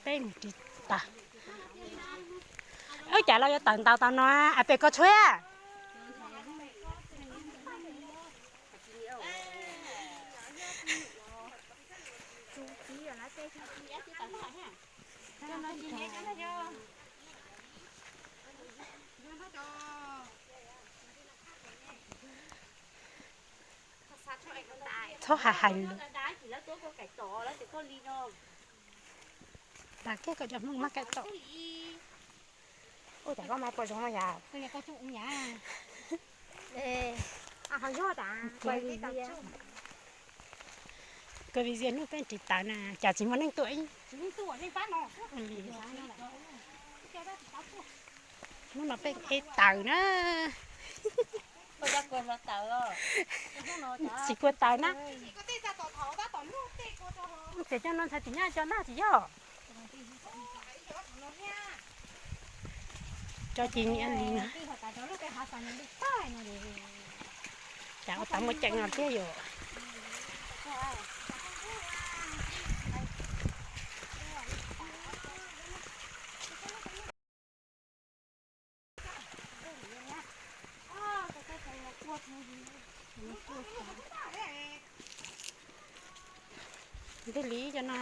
Peb mus ris taws. Ub, cas los yuav tawm ntaus tau no, a pem ko tshuav. Txhob hais hais lus. Dag kiag koj cov Hmoob mab kaim tom. Ua cas koj mas pom zoo no yom? Koj video hnub peb ris taws na, cas tsis muaj neeg tuaj ib. Hnub no peb ev taws na. Tsis kua taws na. Ces coj no ntxhais tim nyob cov nag tsis yog. Cov ci niam li no. Cas ua tau muaj ceem no thiab yom. Ntej li cov no.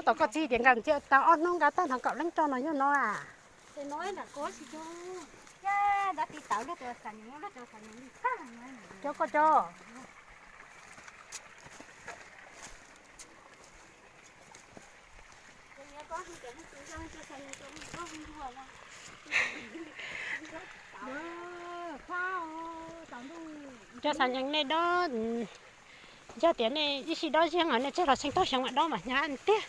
Tom koj txiv tias nkawd cia tau ob hnub nkawd tag nrho kaum leej roj no yog no a. Cov koj cov. Cov xav nyeem nej dob, yog tias nej ib sij dob ziab os nej tseg los txheej tauj xyoo mam dob mas hnyav tiag.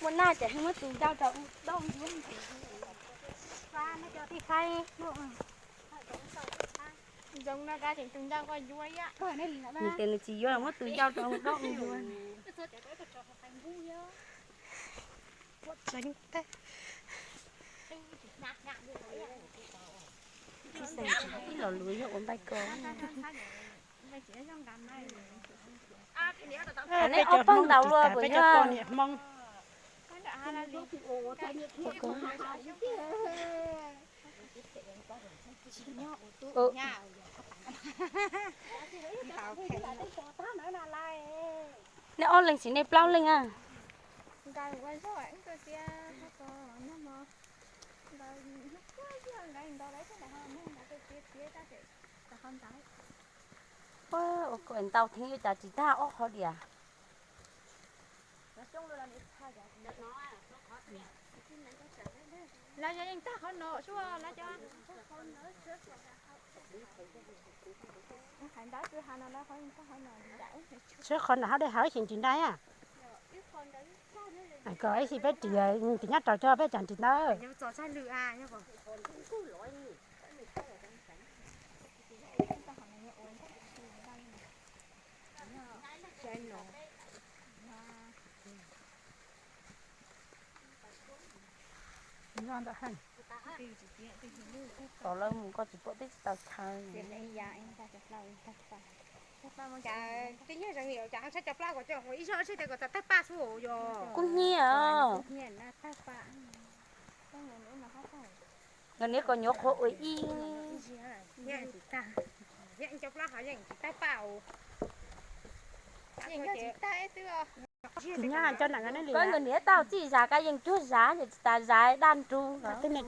Muaj naj ces muab tus ncauj rau dob. Nws tias nws tsis yuav, muab tus ncauj rau dob ua yuav. Ib los luav yog ua npaij ko. Nej ob pawg ntaus luaj pem yog. Nej ob leeg tsis nej plaub leeg a. Ua kom ntau theeb yuav cas tsis tag ob qhov diam. Lawv yeej tag qhov no xwb lawv cov. Tshuav qhov no hauv dej hav xyeem tsis nra a. Kom ib xij peb ris tim nyob rau cov peb cas ris ntawd. Tom lawv mus koj tsis pom twb tsis tau chaw. Kuv nyiam. Nkawd niam kom nyuam qhuav ua ib. Koj nkawd niam tau txij zas koj yeej cuag zas ces tsis tas zas daj nrug. Nkawd niam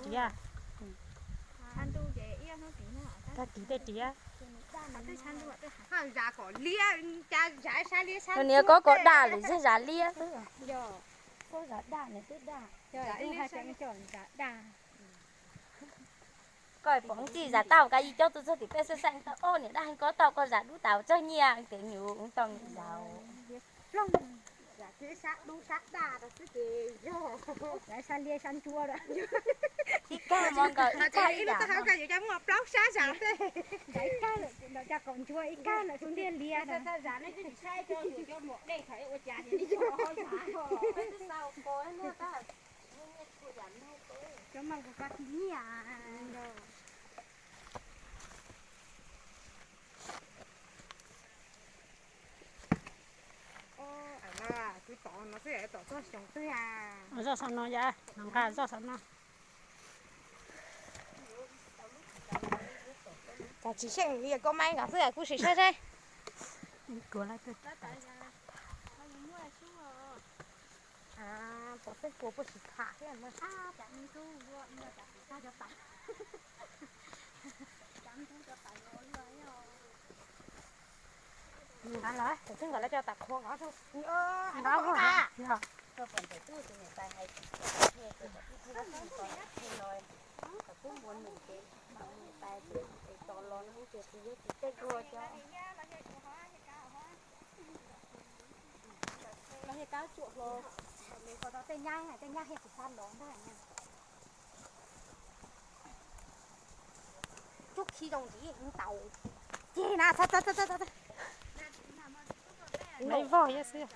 koj kom daj lawm zej zas liab xwb. Koj zas daj nws twb daj. Koj pom txij zas tau koj yeej coj tuaj txog tim peb xeeb xeeb tau ob niam dab heev koj tau koj zas dub tas tsawg nyiaj tias nyuam tau niam zas. Tib kag mas nkawd ib kag ib lub taub hau nkawd yuav coj muaj plaub sab zam tej. Ib kag lawm, ntawm cov kaum nchuav ib kag lawm xu ntiag lias. Cov mas kuv koj tis nyiaj. Zoj saum no yom, nqa zoj saum no. Cas tsis xyeej li koj maib nkaus xwb kuj sim saib seb. Pom xeeb kua puas tsis tham thiab. Nqa los, tus twg nqa los coj tas qhua nqa. Nqa los. Los yog kab tsuam hlo, tej nyab, tej nyab thiaj tsis sab los ntag. Cub khi zoo ntxiv tau. Ces na, laiv vog ib xwb.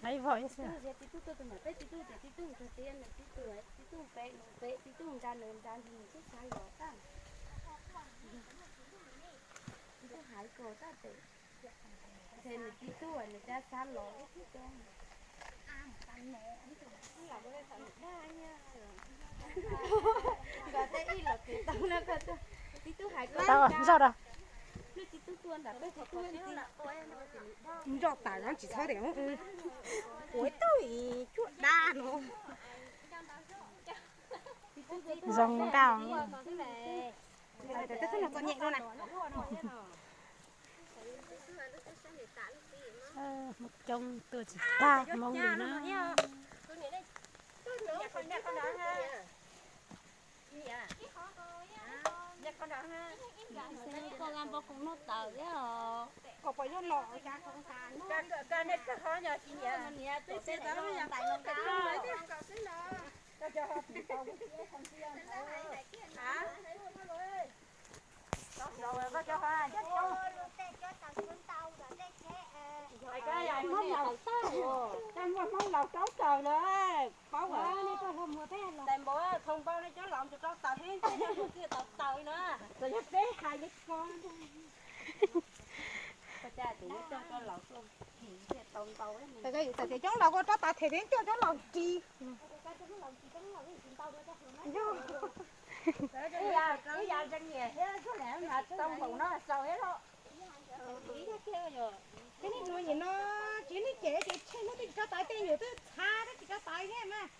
Laiv vog ib xwb. Tib tug tuaj tus nyuam peb, tib tug ces tib tug tus tiab, nws tib tug, tib tug peb, nws peb, tib tug nra, nws nra, nws twb sab los tag. Tib tug hais kom tag tes. Ces nws tib tug nws cab sab los ib tug cab. Nkawd tej ib los kwv tau no, tib tug hais kom tau zoj da. Nws tib tug tuaj ntawm peb tib tug. Nroj tas no tsis txhob tias ua tug cuaj dab no. Zoo nkauj. Cov tub no txom nyem no na. Coob tuaj tsis tag Hmoob li na. Hmoob laus tag, tau muaj Hmoob laus rau taws lawm, paub lawm. Tais npaum thoo npau nej cov laus rau taws thiab, tsis yog tau taws no. Txawm yog peb hais li ko. Txawm tias coob laus ua rau taws thiab coj cov laus ris. Ib yam zeeg nyiam thiab txog lawm mas tau npaum no txaus thiab los. Ces nej hnub nim no tsis nej cem ces tsheej hnub twb tsis tso taws, tej nyuam twb txhav twb tsis tso taws thiab mas.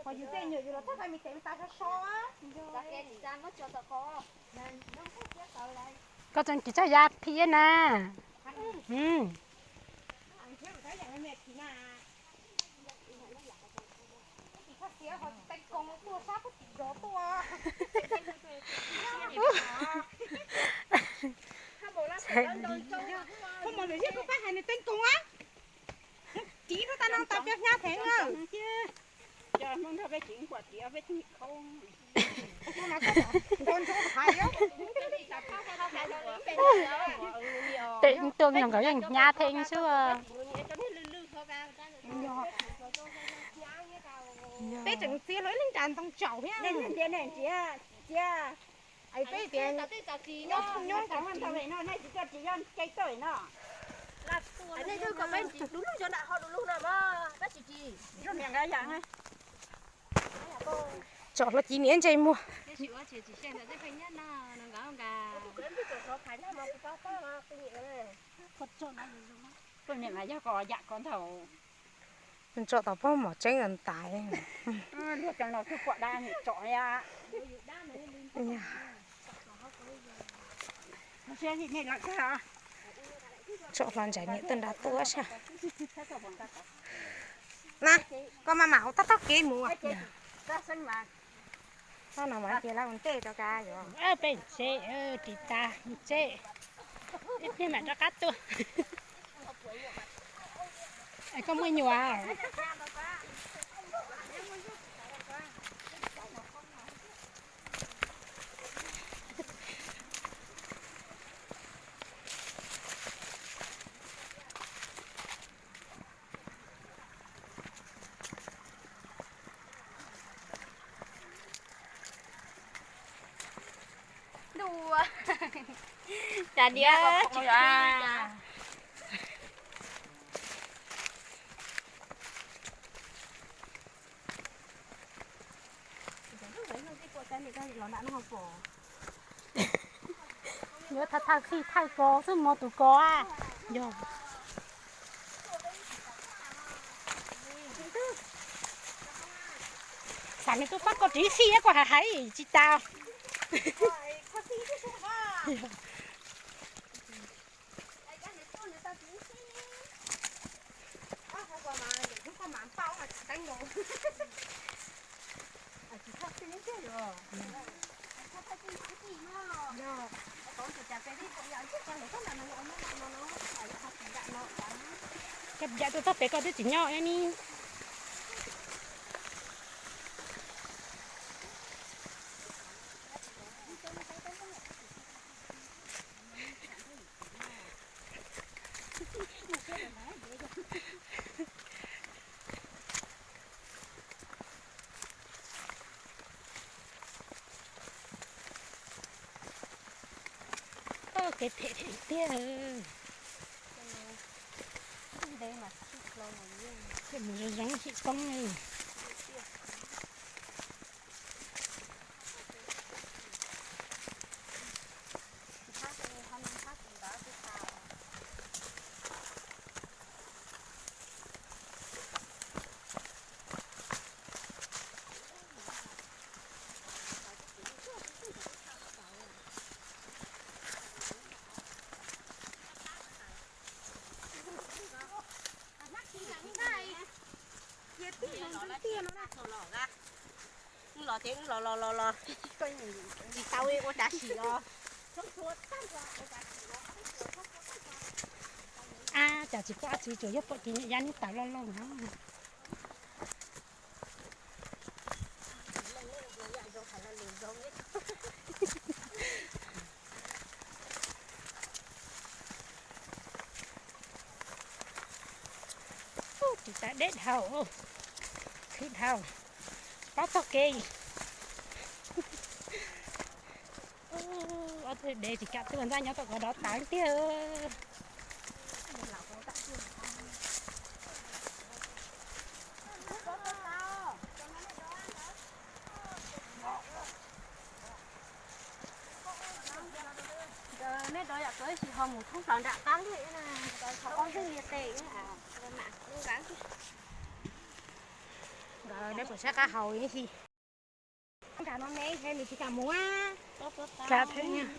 Ho yus tej nyuam yus los txog qhov me tes me tas so so. Koj tseem tsis txog yav phim na. Ub, mas lwm yog kuv pab hais nws teeb koos a. Kiv rau tas no tas cov hnyav theev na. Cov Hmoob nrog peb tsis kuam tiav peb tsis khoob. Tes tuaj no nkawd yeej hnyav theev xwb. Peb tseem txiav hlo ib lub nra ntoo tsaus thiab. Ais peb tias nyob nyob tsis coj ris yog cai tawm no. Nej twb kom peb ris du lug cov nram ho du lug no mas peb tsis ris. Tsom hlo ci niam ntsej muag. Koj niam mas yog ko yam ko nthaum. Tsom tau pob mom tseeb ntais. Luag cov no twb pom dab tsom ya. Tsom hlo ntsais niam tuaj nrad tuaj sab. Na, koj maj mam ua tab taug kev mus. Txhob no mas cia lawv ua ntej rau ka yuav. Peb ntse, ris tas ntse. Ib pliag mam rov qab tuaj. Koj muaj nyuam. Dua. Cas diab. Yuav thawj thawj kos xwb mog tus kos a. Yog. Xav nws tuaj pab koj ris fij koj hais hais tsis tas. Koj yam tuaj txog pem koj twb tsis nyob ni. Kev phem phem tiag. Mus zoo zoo xim poob. Los ces los los los los, tsis tau ua tsav sim los. Ab, cas tsis pom ab tsi, tsuas yog pom tis niam yab neb tawm loj loj no. Ub, ris taw deb dhau, khwv dhau, pob txog kev. Ob tug dev tsis kam tuaj ntxaj nyob tom ko dov tawv tiag. Nkawd neb rov yam tau ib sim ho mus thoob plaws nram qab li na, nkawd thaum ob ntxwg liag tes mam zoo nkawd, nkawd neb puas sab qab haus ib sim. Nram no ne, nws tsis kam mus. Kam thiab.